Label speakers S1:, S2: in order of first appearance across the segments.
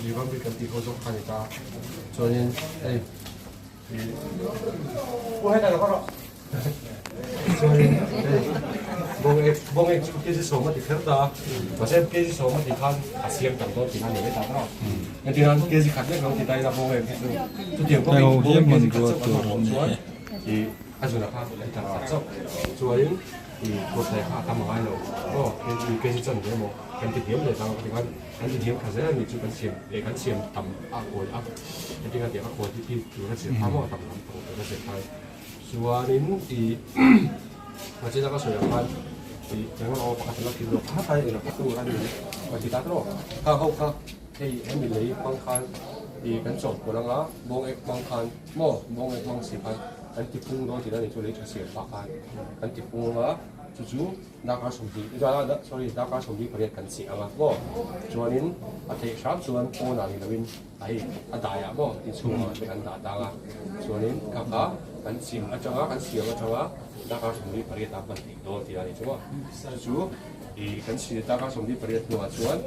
S1: Jivamrit kan tih ho zawk kha a ni ta. Chuanin hei Chuanin hei bawng ek bawng ek chu kg sawm a ti kher ta a, mahse kg sawm a tih khan a siam tam dawn tih a ni mai ta tawh a. Engtin an kg khat vek lo ti ta ila bawng ek hi chu chutiang bawk in bawng ek kg khat chauh kan hmuh chuan ih a zunah khan litre khat chauh chuanin ih kawt leh kha a tam a ngai lo aw kg kg chanve emaw kan ti hniam leh ta ang tikhan Kan ti thiam kha zel a nih chu kan siam leh kan siam tam a kawi a heti nga tiang a kawi ti tur a siam kha maw tam lam pang tur a siam khan chuanin ih machina ka sawi ang khan ih engemaw aw pakhat la thil lawk kha kha eng a tur a ni a ti ta tawh kha ho kha hei hemi lei hmang khan ih kan chawhpawlh anga bawng ek hmang khan maw bawng ek hmang si khan kan ti pung dawn tih a ni chu lei tha siam pah khan kan ti pung anga chu chu. Darkar 20 sorry darkar 28 kan chih ang a maw chuanin a theih hram chuan pawnah ni loin a hei a daiah maw inchhungah te kan dah tang a chuanin kha kha kan chih atanga kan siam atanga darkar 28 ah hman theih dawn tih a ni chu maw chu chu ih kan chih darkar 28 hnuah chuan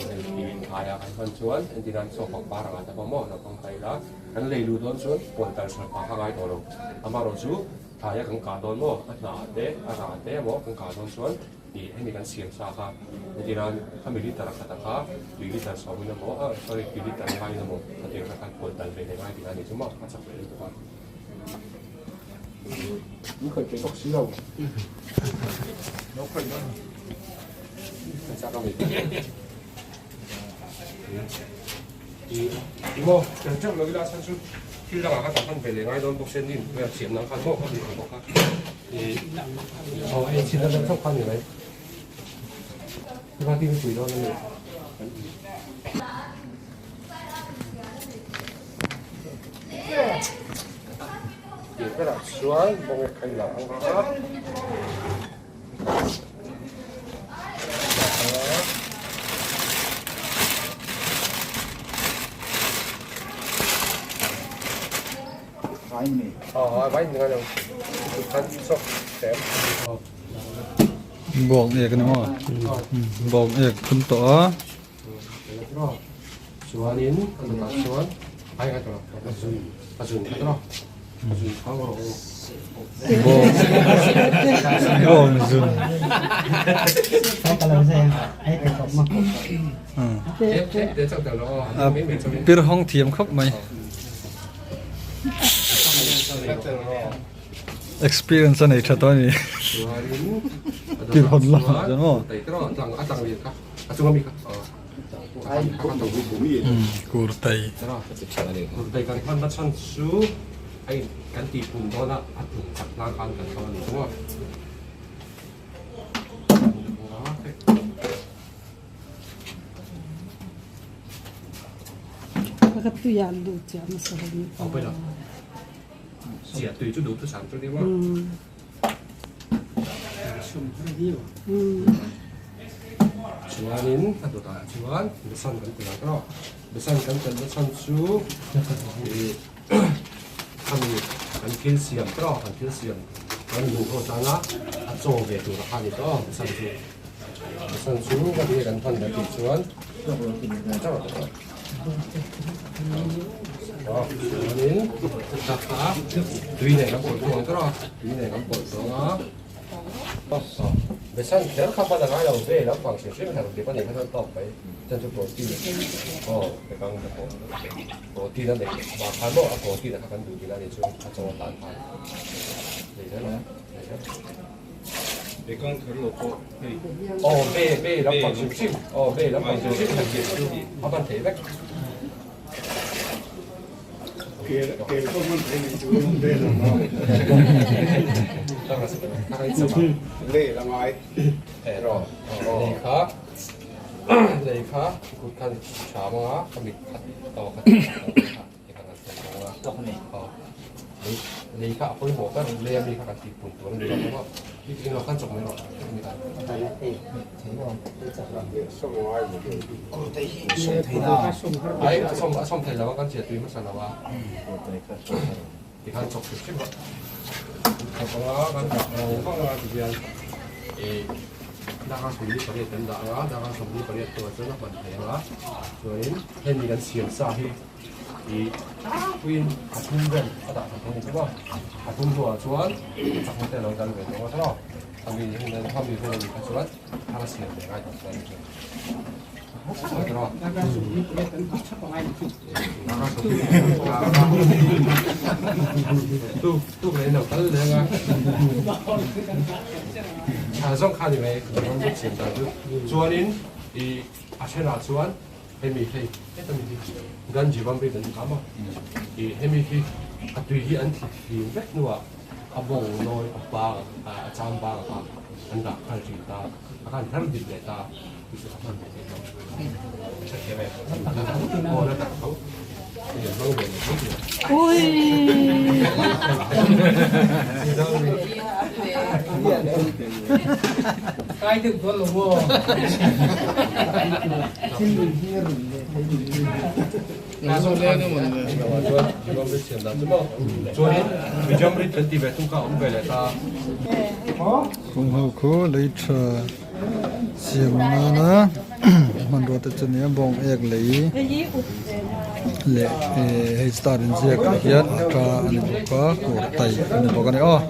S1: ih thlaiah kan hman chuan entir nan chaw pangpar ang ah te pawh maw naupang ta ila kan lei luh dawn chuan pawn tal hran pah kha ngai tawh lo amaherawh chu Thlaia kan kah dawn maw? A hnah te, a rah te emaw kan kah dawn chuan ih hemi kan siam sa kha entirnan khami liter khat a kha tui liter sawmin emaw ah sorry tui liter ngaiin emaw khatiang kha khan pawlh dal ve leh ngai tih a ni chu maw a chak leh lutuk a. Min khawih peih bawk si lo. Lo khawih dawn. Ka chak a mi. Ih maw, tel teuh lo ila chhan chu thil dangah kha kan hman ve leh ngai dawn bawk se nin vel siam nan khan maw ka tih ang bawk kha. Ih aw hei chhin deuh chauh kha ni mai. Hei tin pui dawn a ni. Tih berah chuan bawngek kha i la ang a.
S2: Bawng ek ani maw bawng ek phun tawh a.
S1: Chuanin a dawtah chuan ai ngai tawh lo a zun a zun kha tawh a zun kha rawh aw.
S2: Bawng bawng zun. Pir hawng thiam khawp mai. Experience a nei tha tawh a ni. Pir hawn lamah chuan maw. Kurtai.
S1: Kurtai kan hmanna chhan chu a in kan tih pum dawn a, a tum chak nan khan kan hmang a ni chu maw.
S3: Ka tui ah duh chiah hmasa lo ni.
S1: Aw pawh ila. Chiah tui chu duh chu sam chu ni maw. Chuanin a dawtah chuan besan kan telh ang tawh. Besan kan telh na chhan chu ih khami kan thil siam tawh kan thil siam kan luh ho tana a chaw ve tur a kha ni tawh besan chu. Besan chu ka ti kan hman kan tih chuan Chuanin tui nen kan pawlh thung ang tawh a, tui nen kan pawlh thung a. Besan kher kha hman a ngai lo ve lampang hrim hrim thar dip a nih kha chuan tawk mai chuan chu protein aw bekang te pawh protein a neih vang khan maw a protein a kha kan duh tihna a nih chu a chaw atan khan nei zel a nei zel.
S4: Bekang kher lo pawh hei.
S1: Aw be be lampang hrim hrim aw be lampang hrim hrim thar dip chu a hman thei vek.
S4: Kel pawh hman thei nih chu be lam a. Lei la ngai.
S1: Lei kha lei kha kut khan tha anga ka mit khat tawh khat Lei kha a pawimawh ber lei a mi kha kan tih pun tur a ni lo bawk a, i tih englo khan chawk mai rawh Ai a sawm a sawm thei lo a kan chiah tui hmasa lo a tikhan chawk hrim hrim rawh chawk anga kan dah vang vang a tihian ih. Darkar 28 kan dah anga, darkar 28 hnuah chuan a hman thei anga, chuanin hemi kan siam sa hi ih tlangpuiin a thum vel a dah that thei a ni bawk a, a thum hnuah chuan a chakna te a lo dal ve tawh ang a, khami khami hun a nih kha chuan thar a siam ve ngai tawh chuan a ni chu. Chuanin i a thenah chuan hemi hei hetami hi Ganjibamrit an ti a i hemi hi a tui hi an thlit hlim vek hnuah a bawng nawi a bang a cham bang a an dah nghal thin ta a khan her dik leh ta.
S2: Kawng ho khu lei tha. Siam nana hmanrua te chu nia bawng ek lei leh hei star inziak ah hian ata a ni bawk a kawr tai a ni bawk a ni aw.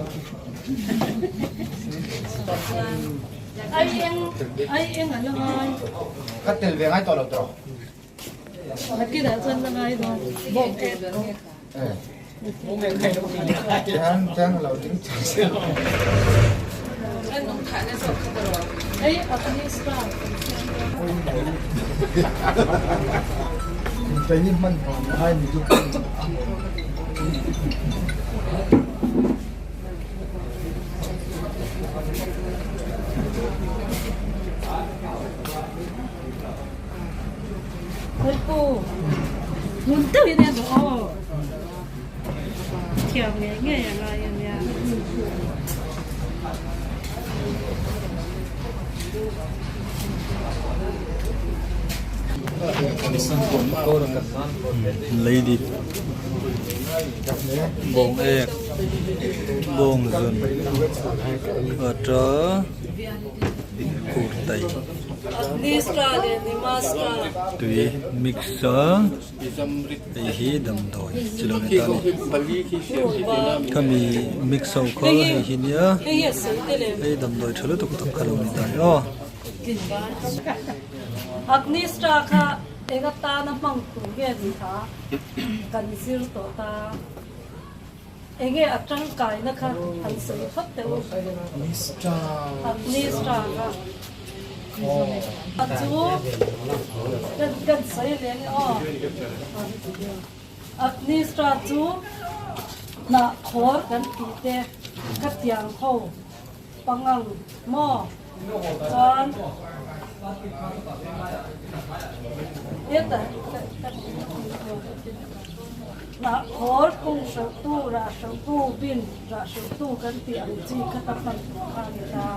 S2: Lady bawng ek bawng zun ata kurtai tui mix a hei hi damdawi chi lo ni ta a ni khami mix ho kha hei hi nia hei damdawi tha lutuk tak kha lo ni ta a ni aw.
S3: Enge a tangkaina kha han sawi phawt teh u. Agnistra kha a chu kan sawi ve nge aw. Agnistra chu hnah khawr kan tih te ka tiang ho pangang maw chuan Hnahkhawl kung hreuhtu, rah hreuhtu, bin rah hreuhtu kan tih ang chi kha ta hman tur kha a ni ta.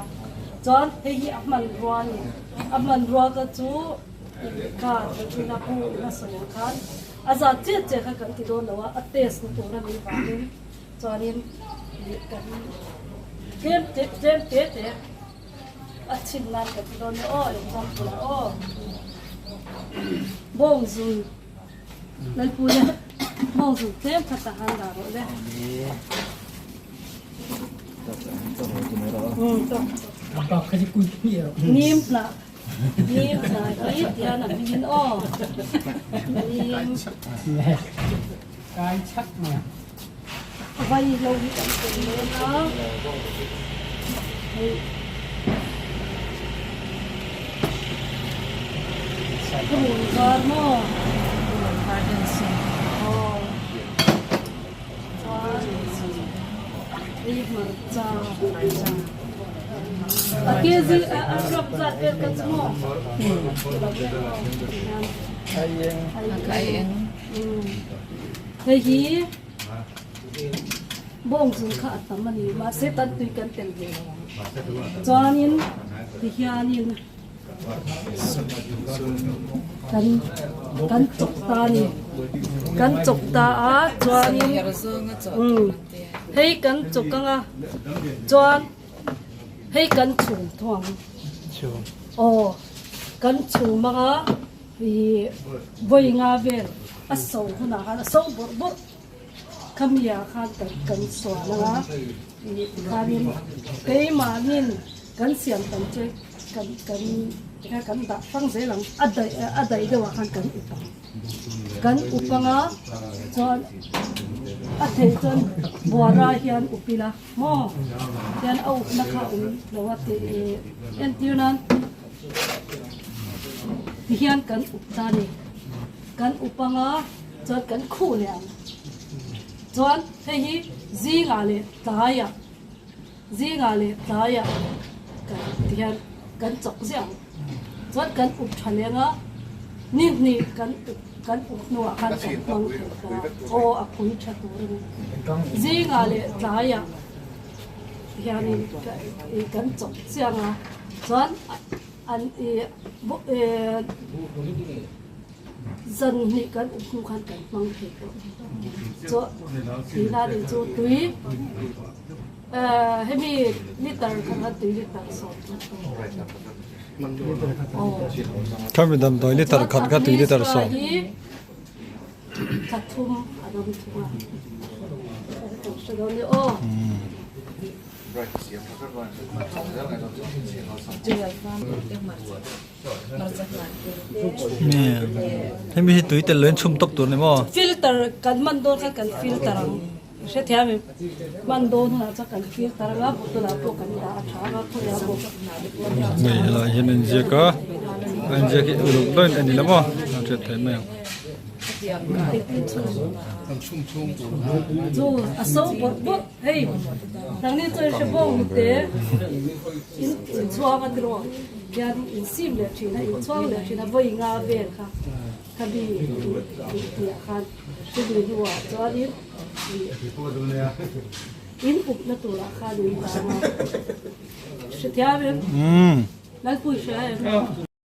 S3: Chuan hei hi a hmanrua a ni. A hmanrua kha chu kha thlawhthina bu in a sawi ang khan a zat chiah chiah kha kan ti dawn lo a, a test na tur a nih vangin chuanin kan tlem te tlem te te a chhin nan kan ti dawn nia aw example ah aw. Bawngzun. Lalpuia mawng zung tlem khat a han dah rawh le. Nim hnah nim hnah hi tian a hmingin aw. Nim.
S5: Kai chak mai.
S3: Vai lo hi kan tel dawn a. Hei. Purun var maw? Purun var den sin. Aw. Chuan hei hmarcha. Hmarcha. A kg a a gram zat vel ka chu maw?
S5: Aieng.
S3: Aieng. Hei hi bawng zung kha a tam a ni mahse tan tui kan tel ve lo ang chuanin tihianin kan kan chawk ta a ni kan chawk ta a chuanin umm hei kan chawk anga chuan hei kan chhum thawng. Aw kan chhum anga ih vawi nga vel a so hunah khan a so bawrh bawrh khami ah khan kan kan sual anga ih tikhanin keimahnin kan siam tam chu kan kan tikhan kan dah hrang zel ang a daih a daih deuh ah khan kan up ang. Kan up anga chuan a theih chuan buara hian up ila maw hian a upna kha awm lo a tih ih entir nan ti hian kan up ta a ni. Kan up anga chuan kan khuh leh ang chuan hei hi zingah leh tlaiah zingah leh tlaiah kan ti hian kan chawk ziah ang chuan kan up tha leng a ni hnih kan up kan up hnuah khan kan hmang thei ta aw a phui tha tur a ni zingah leh tlaiah hianin kan chawk chiang a chuan an ih Zan hnih kan up hnu khan kan hmang thei tawh. Chu tihna ding chu tui hemi liter kha khan tui liter sawm kha.
S2: Khami damdawi liter khat kha tui liter sawm.
S3: Thla thum a dam thung a. Kan hre dawn ni aw.
S2: Hemi hi tui tel loin chhum tawp tur ni maw?
S3: Filter kan man dawn khan kan filter ang hrethiam em man dawn hunah chuan kan filter anga bottle ah pawh kan dah a tha anga khawiah pawh
S2: Hei helai hian an inziak a a inziak hi uluk dawn a ni lo maw a hriat theih mai ang.
S3: Chu a so bawrh bawrh hei nangni chuan hre bawng te in inchhuang a tiraw. Hian insim leh thin a, inchhuang leh thin a, vawi nga vel kha kha mi tih ah khan chumi hnuah chuanin in upna turah khan in vang a, hrethiam em? Lalpui hria em?